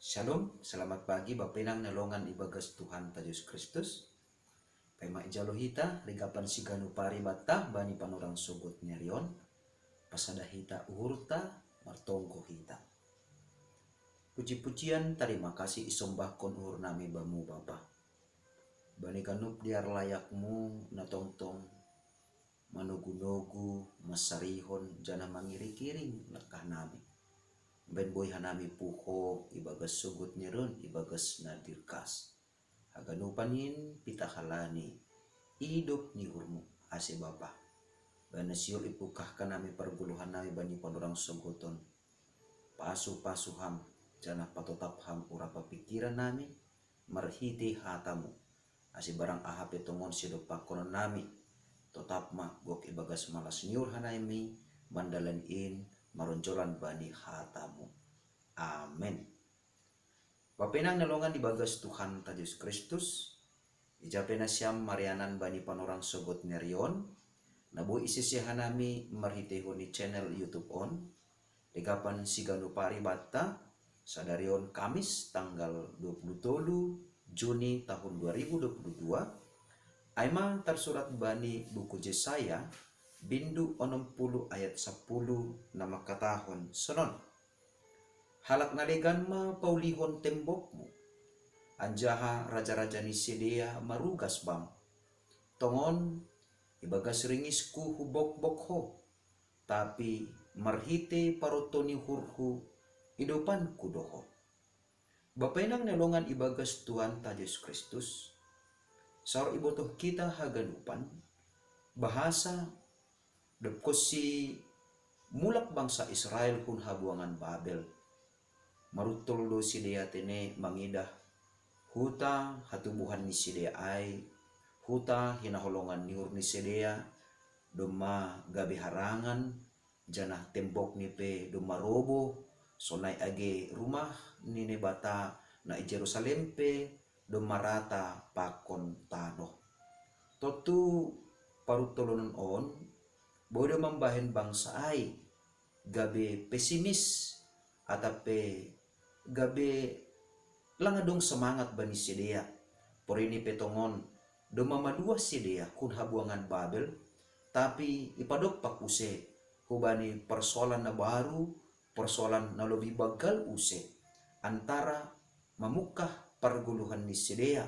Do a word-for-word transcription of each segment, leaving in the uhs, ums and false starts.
Shalom, selamat pagi Bapenang na longan ibagas Tuhan ta Jesus Kristus. Paima ijalo hita rigapan siganu pari batta bani panorang sogot nerion, pasada hita uhurta, martongko hita. Puji-pujian tarima kasih isombahkon uhur nami bamu Bapa. Bani ganup diar layakmu na tongtong manogu-nogu, masarihon, janah mangiring-iring langkah nami. Baen boi hanami puho ibagas sogot nerion ibagas na dirkas. Haganupan in pitah halani idop ni uhurmu ase Bapa. Baen na sihol ipungkahkan nami pargoluhan nami bani panorang sogoton. Pasu-pasu ham, janah patotap ham urapa pikiran nami, marhitei hatamu. Ase barang aha pe tongon sidopakkonon nami, totap ma gok ibagas malas ni uhur hanami mandalani in maronjolan bani hatamu. Amen. Bapenang na longan ibagas Tuhan ta Jesus Kristus, ija pe nasiam marianan bani panorang sogot nerion, na boi isese hanami marhiteihon ni channel YouTube on, rigapan siganu pari batta, sadarion Kamis tanggal dua puluh tolu Juni tahun dua ribu dua puluh dua, ai ma tarsurat bani buku Jesaya, bindu onom puluh ayat sapuluh na mangkatahon sonon. Halak na legan ma paulihon tembokmu, anjaha raja-raja ni sidea marugas bam. Tongon, ibagas ringisku hubokbok ho, tapi marhitei paronto ni uhurhu idopanku do ho. Bapenang na longan ibagas Tuhan ta Jesus Kristus, saur ibotoh kita haganupan, bahasa dob konsi mulak bangsa Israel hun habuangan Babel. Maruntol do sidea tene mangidah huta hatubuhan ni sidea ai, huta hinaholongan ni uhur ni sidea, domma gabe harangan, janah tembokni pe domma roboh, sonai age rumah ni Naibata na i Jerusalem pe domma rata pakon tanoh. Tontu paruntolonon on boi do mambahen bangsa ai gabe pesimis atap pe gabe lang adong semangat bani sidea. Porini pe tongon domma maluah sidea hun habuangan Babel, tapi ipadompak use hubani persoalan na baru, persoalan na lobih banggal use, antara mamungkah pargoluhan ni sidea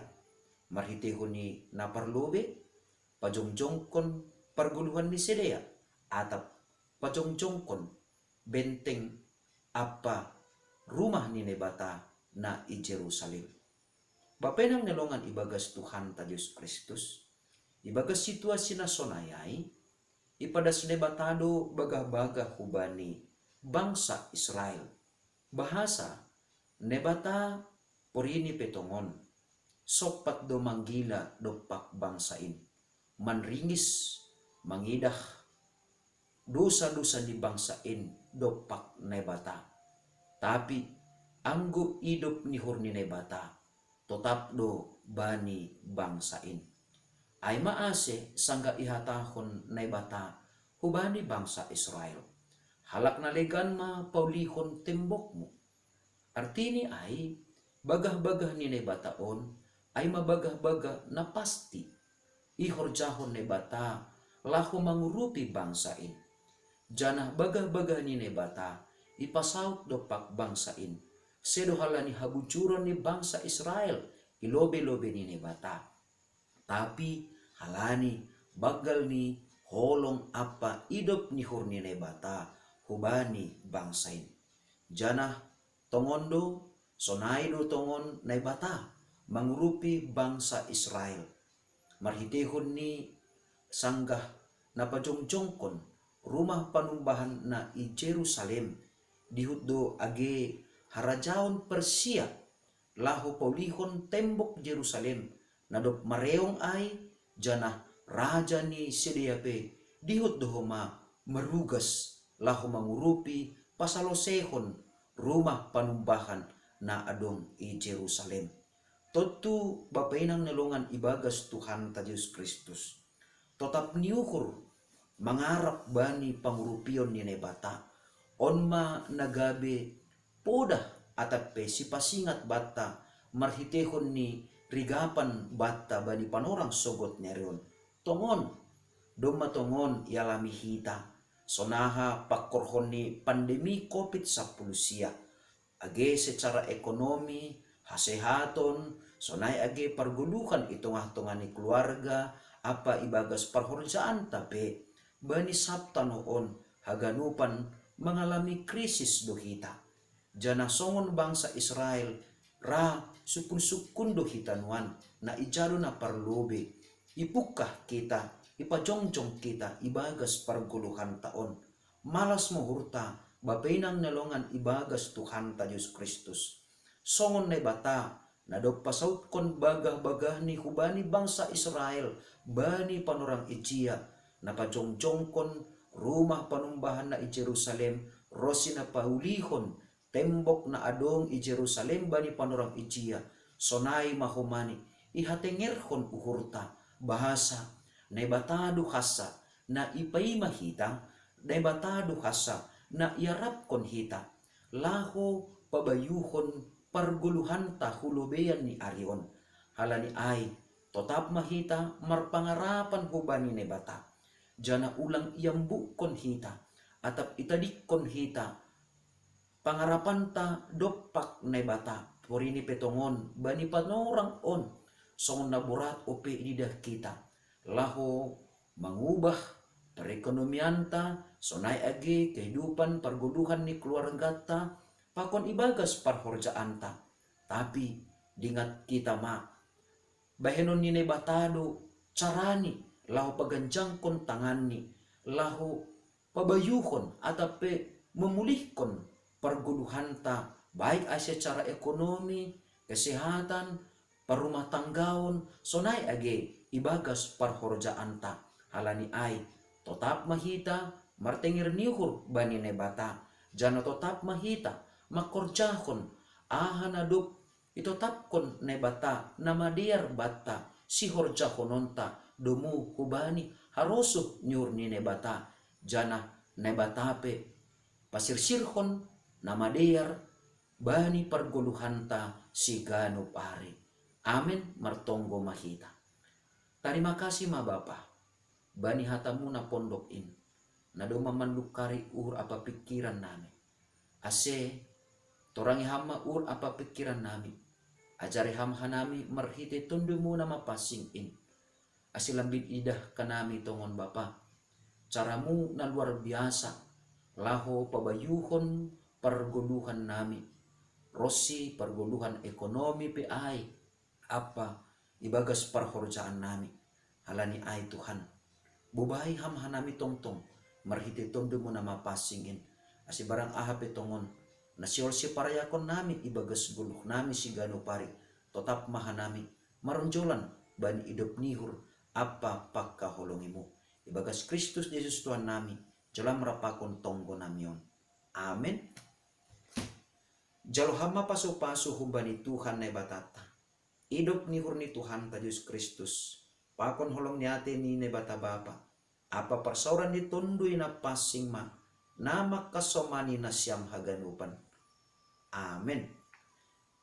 marhiteihon ni na parlobei, pajongjongkon pargoluhan ni sidea, atap pajongjongkon benteng ampa rumah ni Naibata na i Jerusalem. Bapenang na longan ibagas Tuhan ta Jesus Kristus, ibagas situasi na sonai ai, ipadas Naibata do bagah-bagah hubani bangsa Israel. Bahasa, Naibata porini pe tongon sompat do manggila dompak bangsa in, manringis, mangidah dosa-dosa ni bangsa in dompak Naibata. Tapi anggo idop ni uhur ni Naibata, totap do bani bangsa in. Ai ma ase sanggah ihatahon Naibata hubani bangsa Israel, halak na legan ma paulihon tembokmu. Artini ai, bagah-bagah ni Naibata on, ai ma bagah-bagah na pasti ihorjahon Naibata laho mangurupi bangsa in. Janah bagah-bagah ni Naibata ipasaut dompak bangsa in, sedo halani habujuron ni bangsa Israel i lobei-lobei ni Naibata, tapi halani banggal ni holong ampa idop ni uhur ni Naibata hubani bangsa in. Janah tongon do, sonai do tongon Naibata mangurupi bangsa Israel marhiteihon ni sanggah na pajongjongkon rumah panumbahan na i Jerusalem, dihut do age harajaon Persia laho paulihon tembok Jerusalem na dob mareong ai, janah raja ni sidea pe dihut do homa marugas laho mangurupi pasaloseihon rumah panumbahan na adong i Jerusalem. Tontu bapenang na longan ibagas Tuhan ta Jesus Kristus, totap ni uhur mangarap bani pangurupion ni Naibata, on ma na gabe podah atap pe sipasingat banta marhitehon ni rigapan banta bani panorang sogot ni ari on. Tongon, domma tongon ialami hita sonaha pangkorhon ni pandemi covid sampulu sia, age secara ekonomi, hasehaton, sonai age pargoluhan i tongah-tongah ni keluarga ampa ibagas parhorjaanta pe. Bani sab tanoh on haganupan mangalami krisis do hita. Janah songon bangsa Israel, ra sungkun-sungkun do hita nuan, na ijalo na parlobei, ipungkah hita, ipajongjong hita ibagas pargoluhanta on. Malas ma uhurta bapa inang na longan ibagas Tuhanta Jesus Kristus. Songon Naibata na dob pasautkon bagah-bagahni hubani bangsa Israel bani panorang ijia, na pajongjongkon rumah panumbahanna i Jerusalem, ronsi na paulihon tembok na adong i Jerusalem bani panorang ijia, sonai ma homani ihatengerhon uhurta, bahasa Naibata do hansa na ipaima hita, Naibata do hansa na iarapkon hita, laho pabayuhon pargoluhanta hu lobeian ni ari on. Halani ai, totap ma hita marpangarapan hubani Naibata, janah ulang iambukkon hita, atap itadingkon hita pangarapanta dompak Naibata, porini pe tongon bani panorang on, songon na borat ope ididah hita, laho mangubah perekonomianta, sonai age kehidupan pargoluhan ni keluarganta, pakon ibagas parhorjaanta. Tapi dingat hita ma, bahenon ni Naibata do carani laho paganjangkon tanganni, laho pabayuhon atap pe memulihkon pargoluhanta, baik ai secara ekonomi, kesehatan, parrumahtanggaon, sonai age ibagas parhorjaanta. Halani ai, totap ma hita martenger ni uhur bani Naibata, janah totap ma hita mangkorjahon aha na dob itotapkon Naibata na madear banta sihorjahononta domu hubani harosuh ni uhur ni Naibata, janah Naibata pe pasirsirhon na madear bani pargoluhanta siganup ari. Amen. Martonggo ma hita. Tarima kasih ma Bapa, bani hatamu na pondok in, na domma mandungkari uhur ampa pingkiran nami. Ase torangi Ham ma uhur ampa pingkiran nami. Ajari Ham hanami marhitei Tondumu na mapansing in, ase lambin idah hanami tongon Bapa caramu na luar biasa, laho pabayuhon pargoluhan nami, ronsi pargoluhan ekonomi pe ai, ampa ibagas parhorjaan nami. Halani ai Tuhan, bobai Ham hanami tongtong marhitei Tondumu na mapansing in, ase barang aha pe tongon na sihol siparayakon nami ibagas goluh nami siganup ari, totap ma hanami maronjolan bani idop ni uhur ampa pangkaholongimu. Ibagas Kristus Jesus Tuhan nami, jalo Ham rap pakon tonggo nami on. Amen. Jalo Ham ma pasu-pasu humbani Tuhan Naibatanta, idop ni uhur ni Tuhanta Jesus Kristus, pakon holong ni atei ni Naibata Bapa, ampa parsaoran ni Tonduy Napansing ma na mangkasomani nasiam haganupan. Amen.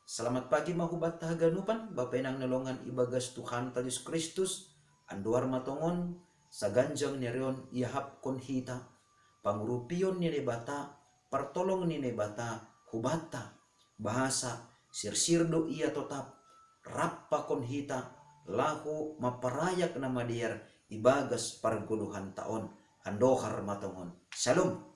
Selamat pagi ma hubanta haganupan, Bapa inang na longan ibagas Tuhanta Jesus Kristus. Andohar ma tongon, saganjang ni ari on iahapkon hita pangurupion ni Naibata, partolong ni Naibata hubanta, bahasa sirsir do Ia totap rap pakon hita, laho mamparayak na madear ibagas pargoluhanta on. Andohar ma tongon. Shalom.